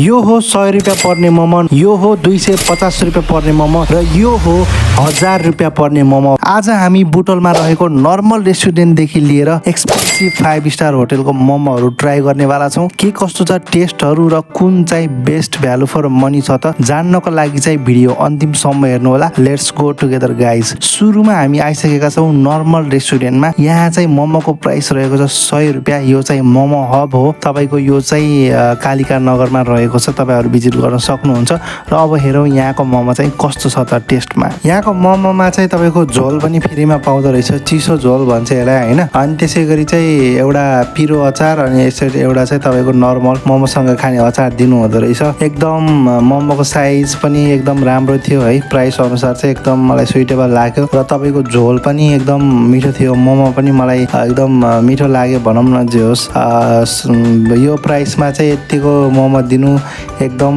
यो हो 100 रुपियाँ पर्ने मोमो, यो हो 250 रुपियाँ पर्ने मोमो र यो हो 1000 रुपियाँ पर्ने मोमो। आज हामी बुटोलमा रहेको नर्मल रेस्टुरेन्टदेखि लिएर एक्सपेन्सिभ 5 स्टार होटेलको मोमोहरू ट्राई गर्नेवाला छौँ। के कस्तो छ टेस्टहरू र कुन चाहिँ बेस्ट भ्यालु फर मनी छ त जान्नको लागि चाहिँ भिडियो अन्तिमसम्म हेर्नु होला। Let's go together guys. सुरुमा हामी आइसकेका छौँ नर्मल रेस्टुरेन्टमा। यहाँ चाहिँ मोमोको प्राइस रहेको छ 100 रुपियाँ। यो चाहिँ मोमो हब हो, तपाईँको यो चाहिँ कालिका नगरमा रहेको छ, तपाईँहरू भिजिट गर्न सक्नुहुन्छ। र अब हेरौँ यहाँको मोमो चाहिँ कस्तो छ त टेस्टमा। यहाँको मोमोमा चाहिँ तपाईँको झोल पनि फ्रीमा पाउँदो रहेछ, चिसो झोल भन्छ यसलाई होइन। अनि त्यसै गरी चाहिँ एउटा पिरो अचार अनि यसरी एउटा चाहिँ तपाईँको नर्मल मोमोसँग खाने अचार दिनुहुँदो रहेछ। एकदम मोमोको साइज पनि एकदम राम्रो थियो है, प्राइस अनुसार चाहिँ एकदम मलाई सुइटेबल लाग्यो। र तपाईँको झोल पनि एकदम मिठो थियो, मोमो पनि मलाई एकदम मिठो लाग्यो भनौँ न जे होस्। यो प्राइसमा चाहिँ यतिको मोमो दिनु एकदम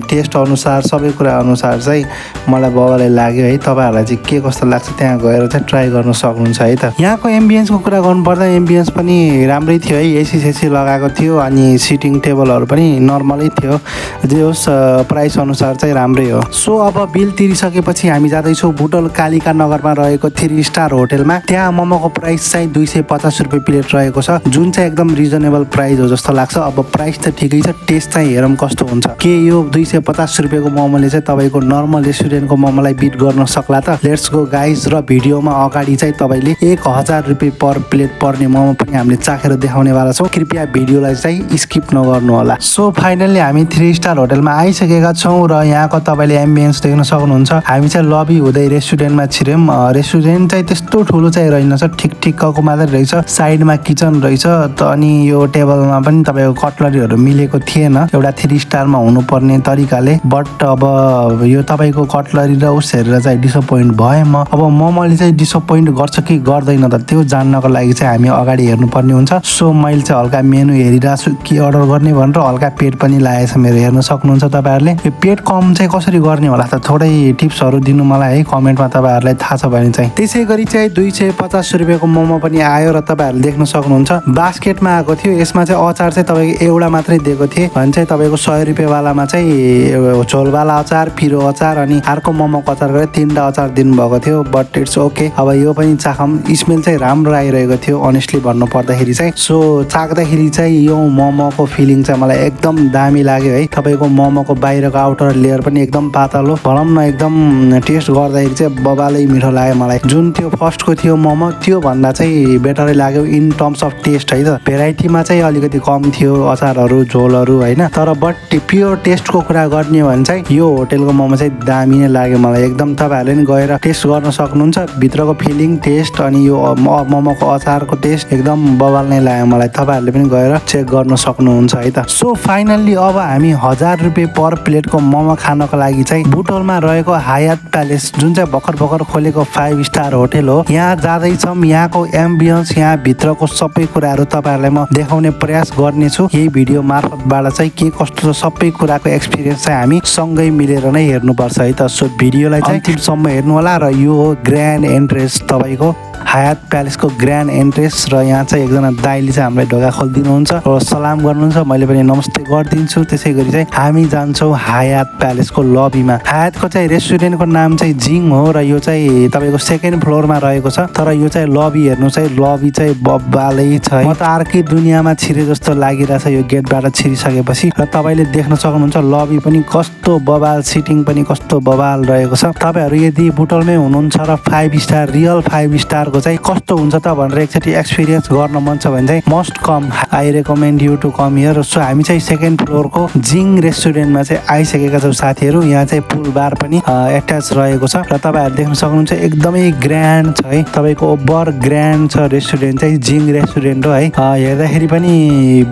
टेस्ट अनुसार सबै कुरा अनुसार चाहिँ मलाई बबाले लाग्यो है। तपाईँहरूलाई चाहिँ के कस्तो लाग्छ त्यहाँ गएर चाहिँ ट्राई गर्न सक्नुहुन्छ है त। यहाँको एम्बियन्सको कुरा गर्नुपर्दा एम्बियन्स पनि राम्रै थियो है, एसी सेसी लगाएको थियो अनि सिटिङ टेबलहरू पनि नर्मलै थियो। जे होस् प्राइस अनुसार चाहिँ राम्रै हो। सो अब बिल तिरिसकेपछि हामी जाँदैछौँ बुटोल कालिका नगरमा रहेको 3 स्टार होटेलमा। त्यहाँ मोमोको प्राइस चाहिँ 250 रुपियाँ प्लेट रहेको छ, जुन चाहिँ एकदम रिजनेबल प्राइस हो जस्तो लाग्छ। अब प्राइस त ठिकै छ, टेस्ट चाहिँ हेरौँ कस्तो हुन्छ। के यो 250 रुपियाँको मोमोले चाहिँ तपाईँको नर्मल रेस्टुरेन्टको मोमोलाई बिट गर्न सक्ला त? Let's go guys. र भिडियोमा अगाडि चाहिँ तपाईँले 1000 रुपियाँ पर प्लेट पर्ने मोमो पनि हामीले चाखेर देखाउनेवाला छौँ। कृपया भिडियोलाई चाहिँ स्किप नगर्नु होला। सो फाइनल्ली हामी 3 स्टार होटेलमा आइसकेका छौँ र यहाँको तपाईँले एम्बियन्स देख्न सक्नुहुन्छ। हामी चाहिँ लबी हुँदै रेस्टुरेन्टमा छिर्यौँ। रेस्टुरेन्ट चाहिँ त्यस्तो ठुलो चाहिँ रहेनछ, ठिक ठिक्कको मात्रै रहेछ। साइडमा किचन रहेछ त अनि यो टेबलमा पनि तपाईँको कटलरीहरू मिलेको थिएन एउटा 3 स्टारमा हुनुपर्ने तरिकाले। बट अब यो तपाईँको कटलरी र उस हेरेर चाहिँ डिसपोइन्ट भएँ म। अब मोमोले चाहिँ डिसपोइन्ट गर्छ कि गर्दैन त त्यो जान्नको लागि चाहिँ हामी अगाडि हेर्नुपर्ने हुन्छ। सो मैले चाहिँ हल्का मेनु हेरिरहेको छु के अर्डर गर्ने भनेर, हल्का पेट पनि लागेको छ मेरो, हेर्न सक्नुहुन्छ तपाईँहरूले। यो पेट कम चाहिँ कसरी गर्ने होला त थोरै टिप्सहरू दिनु मलाई है कमेन्टमा, तपाईँहरूलाई थाहा छ भने चाहिँ। त्यसै गरी चाहिँ 250 रुपियाँको मोमो पनि आयो र तपाईँहरूले देख्न सक्नुहुन्छ बास्केटमा आएको थियो। यसमा चाहिँ अचार चाहिँ तपाईँको एउटा मात्रै दिएको थिएँ भने चाहिँ तपाईँको 100 रुपियाँवालामा चाहिँ झोलवाला अचार, पिरो अचार अनि अर्को मोमोको अचार गरेर 3टा अचार दिनुभएको थियो। But it's okay. अब यो पनि चाखौँ। स्मेल चाहिँ राम्रो आइरहेको थियो अनेस्टली भन्नु पर्दाखेरि चाहिँ। सो चाख्दाखेरि चाहिँ यो मोमोको फिलिङ चाहिँ मलाई एकदम दामी लाग्यो है। तपाईँको मोमोको बाहिरको आउटर लेयर पनि एकदम पातलो भनौँ न, एकदम टेस्ट गर्दाखेरि चाहिँ बबालै मिठो लाग्यो मलाई। जुन त्यो फर्स्टको थियो मोमो त्यो भन्दा चाहिँ बेटरै लाग्यो इन टर्म्स अफ टेस्ट है त। भेराइटीमा चाहिँ अलिकति कम थियो अचारहरू झोलहरू होइन, तर बट प्योर टेस्टको कुरा गर्ने हो भने चाहिँ यो होटेलको मोमो चाहिँ दामी नै लाग्यो मलाई एकदम। तपाईँहरूले नि गएर टेस्ट गर्न सक्नुहुन्छ, भित्रको फिलिङ टेस्ट अनि यो मोमोको अचारको टेस्ट एकदम बबाल नै लाग्यो मलाई। तपाईँहरूले पनि गएर चेक गर्न सक्नुहुन्छ है त। सो फाइनल्ली अब हामी 1000 रुपियाँ पर प्लेटको मोमो खानको लागि चाहिँ बुटोलमा रहेको हायात प्यालेस, जुन चाहिँ भर्खर खोलेको 5 स्टार होटेल हो, यहाँ जाँदैछौँ। यहाँको एम्बियन्स, यहाँ भित्रको सबै कुराहरू तपाईँहरूलाई म देखाउने प्रयास गर्नेछु यही भिडियो मार्फतबाट चाहिँ। के कस्तो छ सबै कुराको एक्सपिरियन्स चाहिँ हामी सँगै मिलेर नै हेर्नुपर्छ है त। सो भिडियोलाई चाहिँ अन्तिमसम्म हेर्नु होला। र यो हो ग्रान्ड एन्ट्रेन्स तपाईँको हायात प्यालेसको ग्रान्ड एन्ट्रेन्स। र यहाँ चाहिँ एकजना दाइले चाहिँ हामीलाई ढोका खोलिदिनुहुन्छ र सलाम गर्नुहुन्छ, मैले पनि नमस्ते गरिदिन्छु। त्यसै गरी चाहिँ हामी जान्छौँ हायात प्यालेसको लबीमा। हायातको चाहिँ रेस्टुरेन्टको नाम चाहिँ जिङ हो र यो चाहिँ तपाईँको 2nd फ्लोरमा रहेको छ। तर यो चाहिँ लबी हेर्नु चाहिँ लबी चाहिँ बबालै छ है। म त अर्कै दुनियाँमा छिरे जस्तो लागिरहेछ यो गेटबाट छिरिसकेपछि। र तपाईँले देख्न सक्नुहुन्छ लबी पनि कस्तो बबाल, सिटिङ पनि कस्तो बबाल रहेको छ। तपाईँहरू यदि बुटोलमै हुनुहुन्छ र 5 स्टार रियल 5 स्टारको चाहिँ कस्तो हुन्छ त भनेर एकचोटि एक्सपिरियन्स गर्न मन छ भने चाहिँ must come, I recommend you to come here. So हामी चाहिँ 2nd फ्लोरको जिङ रेस्टुरेन्टमा चाहिँ आइसकेका छौँ साथीहरू। यहाँ चाहिँ पुल बार पनि एट्याच रहेको छ र तपाईँहरू देख्न सक्नुहुन्छ एकदमै ग्रान्ड छ है। तपाईँको ओभर ग्रान्ड छ रेस्टुरेन्ट चाहिँ, जिङ रेस्टुरेन्ट हो है। हेर्दाखेरि पनि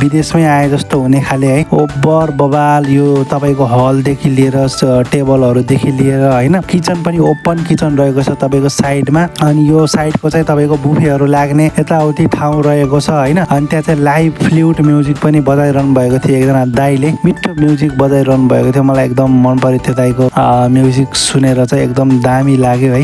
विदेशमै आए जस्तो हुने खाले है। ओभर बबाल यो तपाईँको हलदेखि लिएर टेबलहरूदेखि लिएर होइन, किचन पनि ओपन किचन रहेको छ तपाईँको साइडमा। अनि यो साइडको चाहिँ तपाईँको बुफेहरू लाग्ने यताउति कति ठाउँ रहेको छ होइन। अनि त्यहाँ चाहिँ लाइभ फ्लुट म्युजिक पनि बजाइरहनु भएको थियो एकजना दाइले, मिठो म्युजिक बजाइरहनु भएको थियो। मलाई एकदम मन पर्यो त्यो दाइको म्युजिक सुनेर चाहिँ एकदम दामी लाग्यो है।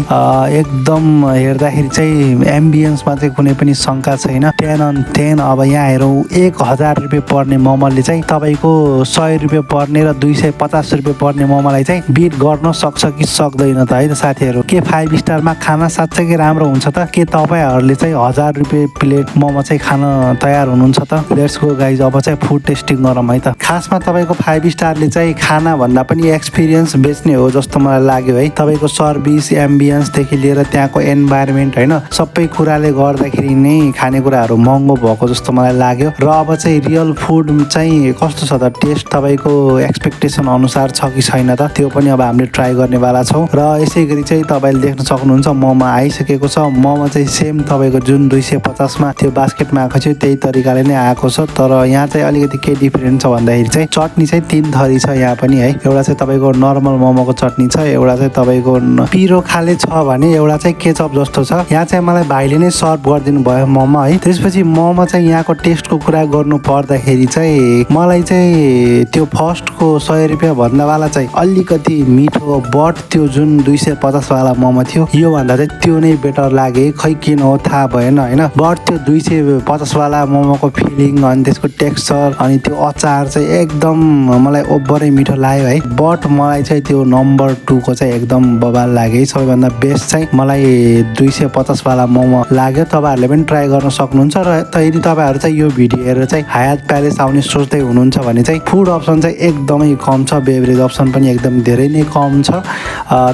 एकदम हेर्दाखेरि चाहिँ एम्बियन्समा चाहिँ कुनै पनि शङ्का छैन। 10/10। अब यहाँ हेरौँ 1000 रुपियाँ पर्ने मोमोले चाहिँ तपाईँको 100 रुपियाँ पर्ने र 250 रुपियाँ पर्ने मोमोलाई चाहिँ बिट गर्न सक्छ कि सक्दैन त है त साथीहरू। के 5 स्टारमा खाना साँच्चै राम्रो हुन्छ त? के तपाईँहरूले चाहिँ 1000 रुपियाँ प्लेट मोमो चाहिँ खान तयार हुनुहुन्छ त? लेट्स गो गाइज, अब चाहिँ फुड टेस्टिङ गरौँ है त। खासमा तपाईँको 5 स्टारले चाहिँ खाना भन्दा पनि एक्सपिरियन्स बेच्ने हो जस्तो मलाई लाग्यो है। तपाईँको सर्भिस, एम्बियन्सदेखि लिएर त्यहाँको एन्भाइरोमेन्ट होइन, सबै कुराले गर्दाखेरि नै खानेकुराहरू महँगो भएको जस्तो मलाई लाग्यो। र अब चाहिँ रियल फुड चाहिँ कस्तो छ त, टेस्ट तपाईँको एक्सपेक्टेसन अनुसार छ कि छैन त, त्यो पनि अब हामीले ट्राई गर्नेवाला छौँ। र यसै गरी चाहिँ तपाईँले देख्न सक्नुहुन्छ मोमो आइसकेको छ। मोमो चाहिँ सेम तपाईँको जुन 250मा त्यो बास्केटमा आएको थियो त्यही तरिकाले नै आएको छ। तर यहाँ चाहिँ अलिकति के डिफरेन्ट छ भन्दाखेरि चाहिँ चटनी चाहिँ 3 थरी छ यहाँ पनि है। एउटा चाहिँ तपाईँको नर्मल मोमोको चटनी छ, एउटा चाहिँ तपाईँको पिरो खाले छ भने एउटा चाहिँ केचप जस्तो छ। यहाँ चाहिँ मलाई भाइले नै सर्भ गरिदिनु भयो मोमो है। त्यसपछि मोमो चाहिँ यहाँको टेस्टको कुरा गर्नु पर्दाखेरि चाहिँ मलाई चाहिँ त्यो फर्स्टको 100 रुपियाँ भन्दावाला चाहिँ अलिकति मिठो, बट त्यो जुन 250 वाला मोमो थियो योभन्दा चाहिँ त्यो नै बेटर लाग्यो। खै किन हो थाहा भएन होइन। बट त्यो 250 वाला मोमोको फिलिङ अनि त्यसको टेक्सचर अनि त्यो अचार चाहिँ एकदम मलाई ओभरै मिठो लाग्यो है। बट मलाई चाहिँ त्यो नम्बर 2 को चाहिँ एकदम बबाल लाग्यो। सबैभन्दा बेस्ट चाहिँ मलाई 250 वाला मोमो लाग्यो। तपाईँहरूले पनि ट्राई गर्न सक्नुहुन्छ। र यदि तपाईँहरू चाहिँ यो भिडियो हेरेर चाहिँ हायात प्यालेस आउने सोच्दै हुनुहुन्छ भने चाहिँ फुड अप्सन चाहिँ एकदमै कम छ, बेभरेज अप्सन पनि एकदम धेरै नै कम छ।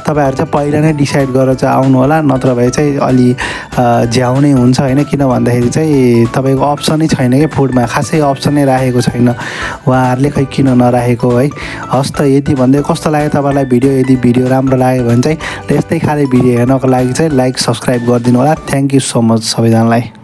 तपाईँहरू चाहिँ पहिला नै डिसाइड गरेर चाहिँ आउनु होला, नत्र भए चाहिँ अलि झ्याउ नै हुन्छ होइन। किन भन्दाखेरि चाहिँ तपाईँको अप्सनै छैन कि फुडमा, खासै अप्सनै राखेको छैन उहाँहरूले, खै किन नराखेको है। हस् त, यति भन्दै कस्तो लाग्यो तपाईँलाई भिडियो? यदि भिडियो राम्रो लाग्यो भने चाहिँ यस्तै खाले भिडियो हेर्नको लागि चाहिँ लाइक सब्सक्राइब गरिदिनु होला। थ्याङ्क यू सो मच सबैजनालाई।